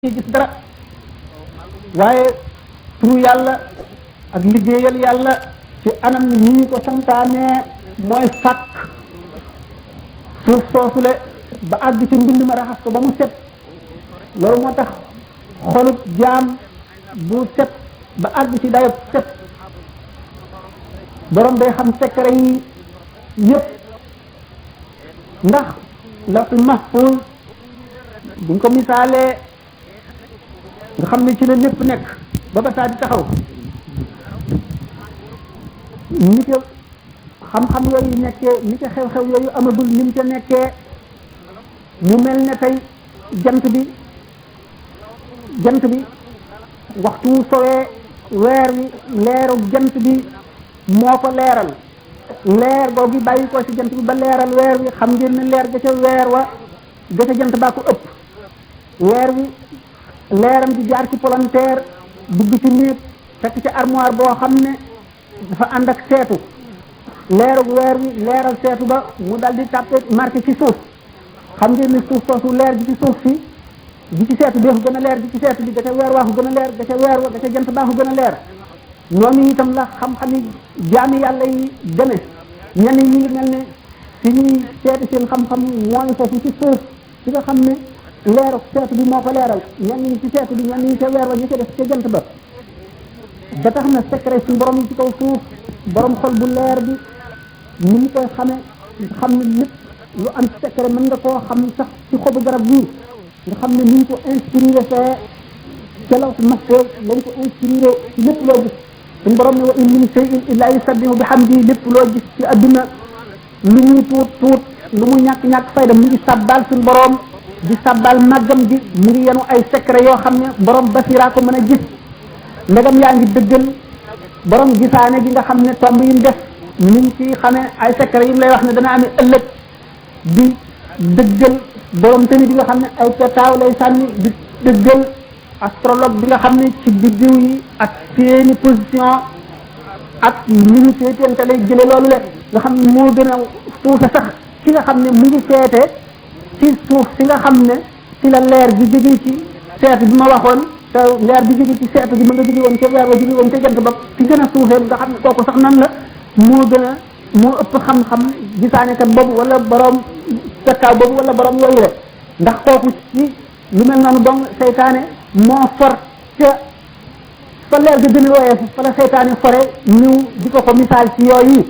gis dara waaye turu yàlla ak liggéeyal yàlla ci anam ni ñu ko santaanee mooy fàkk suuf soosule ba àgg ci mbind ma raxas ko ba mu set loolu moo tax xolub jaam bu set ba àgg ci dayob set borom day xam secret yi yëpp ndax lawhul mahfuz buñ ko misaalee nga xam ne ci la lépp nekk ba ba saa di taxaw ni ko xam-xam yooyu nekkee ni ko xew-xew yooyu amagul ni mu ca nekkee mu mel ne tey jant bi waxtu wu sowee weer wi leeru jant bi moo ko leeral leer googu bàyyi ko ci jant bi ba leeral weer wi xam ngeen ne leer ga ca weer wa ga ca jant baa ko ëpp weer wi leeram di jaar ci palanteer dugg ci néeg fekk ci armoire boo xam ne dafa ànd ak seetu leeru weer wi leeral seetu ba mu dal di tàppe marqué ci suuf xam ngeen ne suuf soosu leer gi ci suuf si gi ci seetu bi ko gën a leer gi ci seetu bi ga ca weer waa ko gën a leer ga ca weer wa ga ca jant baa ko gën a leer noonu itam la xam-xami jaami yàlla yi gëne ñenn ñi ngi mel ne fi ñuy seeti seen xam-xam mooy foofu ci suuf ci nga xam ne leeru seetu bi moo ko leeral ñenn ñi ci seetu bi ñenn ñi ca weer wa ñu ca def ca jant ba ba tax na secret suñu borom yi ci kaw suuf borom xol bu leer bi ni ñu koy xame xam ne lépp lu am secret mën nga koo xam sax ci xobu garab bii nga xam ne ni ñu ko inspiré fee ca lawhul mahfuz lañ ko inspiré ci lépp loo gis suñu borom ne wa in min shay'in illa yusabbihu bihamdihi lépp loo gis ci adduna lu muy tuut lu mu ñàkk fayda mu ngi sabbal suñu borom di sabbal màggam gi mu ngi yenu ay secret yoo xam ne borom basira ko mën a gis ndegam yaa ngi dëggal borom gisaane gi nga xam ne tomb yi mu def ni ñu ci xamee ay secret yi mu lay wax ne dana amee ëllëg di dëggal borom tamit bi nga xam ne ay petaaw lay sànni di dëggal astrologue bi nga xam ne ci biddiw yi ak seeni position ak li ñu seeteente lay jële loolu le nga xam ne moo gën a suufe sax ci nga xam ne mu ngi seete ci suuf si nga xam ne ci la leer gi jóge ci seetu bi ma waxoon te leer bi jóge ci seetu gi ma nga jóge woon ca weer wa jóge woon ca jant ba ci gën a suufee nga xam ne kooku sax nan la moo ëpp xam-xam gisaanekat boobu wala borom pettaaw boobu wala borom yooyu le ndax kooku ci lu mel noonu donc seytaane moo for ca fa leer ga gën a wooyee fa la seytaane fore ñëw di ko misaal ci yooyu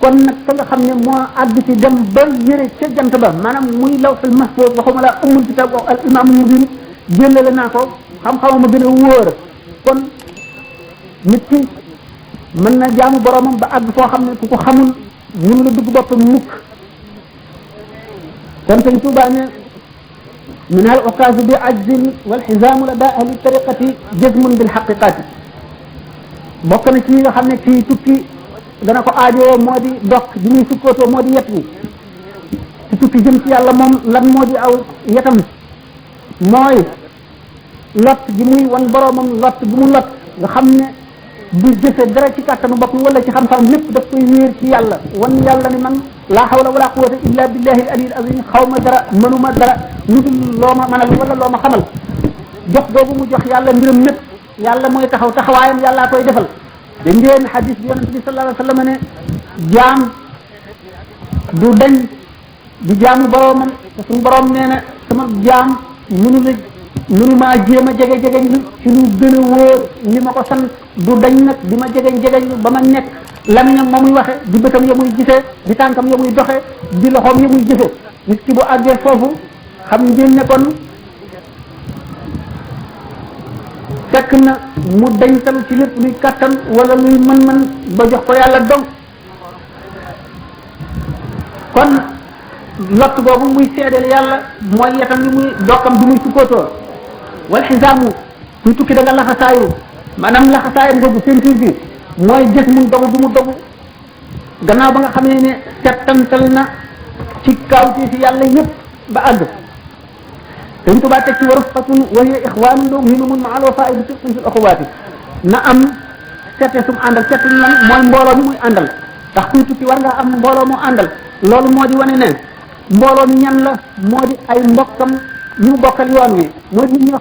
kon nag ka nga xam ne moo àgg ci dem ba yëre ca jant ba maanaam muy lawhul mahfuz waxuma la umul kitab al imaamul mubin jëlale naa ko xam-xamama gën a wóor kon nit ki mën na jaamu boromam ba àgg foo xam ne ku ko xamul mënu la dugg boppam mukk kon sëñ Tuubaa ne min al uqaasu bi ajzin wal xisaamu la daa ahli tariqati jazmun bil xaqiqati bokk na ci nga xam ne kii tukki dana ko aajowoo moo di dox bi muy sukkootoo moo di yet wi ci tukki jëm ci yàlla moom lan moo di aw yetam mooy lot gi muy wan boromam lot bu mu lot nga xam ne du jëfe dara ci kàttanu bopp wala ci xam-xam lépp daf koy wéer ci yàlla wan yàlla ni man laa hawla wala quwwata illa billahi al-aliyyil azim xaw ma dara mënuma dara lu dul loo ma mënal wala loo ma xamal jox boobu mu jox yàlla mbiram mépp yàlla mooy taxaw taxawaayam yàllaa koy defal da ngeen xadis bi yonente bi sallallahu alayhi wa sallam ne jaam du dañ di jaamu boromam te suñu borom nee na sama jaam mënu maa jéem a jege-jegeñ lu ci lu gën a wóor li ma ko sant du dañ nag di ma jegeñ-jegeñ lu ba ma nekk lamiñam ma muy waxe di bëtam ya muy gisee di tànkam ya muy doxe di loxoom ya muy jëfe nit ki bu àggee foofu xam ngeen ne kon fekk na mu dañtal ci lépp luy kattan wala luy mën-mën ba jox ko yàlla dong kon lott boobu muy seedeel yàlla mooy yetam yi muy dokkam bi muy sukkootoo wal xisaamu kuy tukki da nga laxasaayu maanaam laxasaayam googu ceinture bi mooy gis mu dogu bu mu dogu gannaaw ba nga xamee ne settantal na ci kawti fi yàlla yëpp ba àgg dañ tubaa teg ci waru fatun wa hiya ixwaanun lahum himamun ma'al wafaa'i bi sidqin fil uxuwaati na am sette sum àndal sette lan mooy mbooloo mi muy àndal ndax kuy tukki war ngaa am mbooloo mu àndal loolu moo di wane ne mbooloo mi ñan la moo di ay mbokkam ñu bokkal yoon wi moo di ñu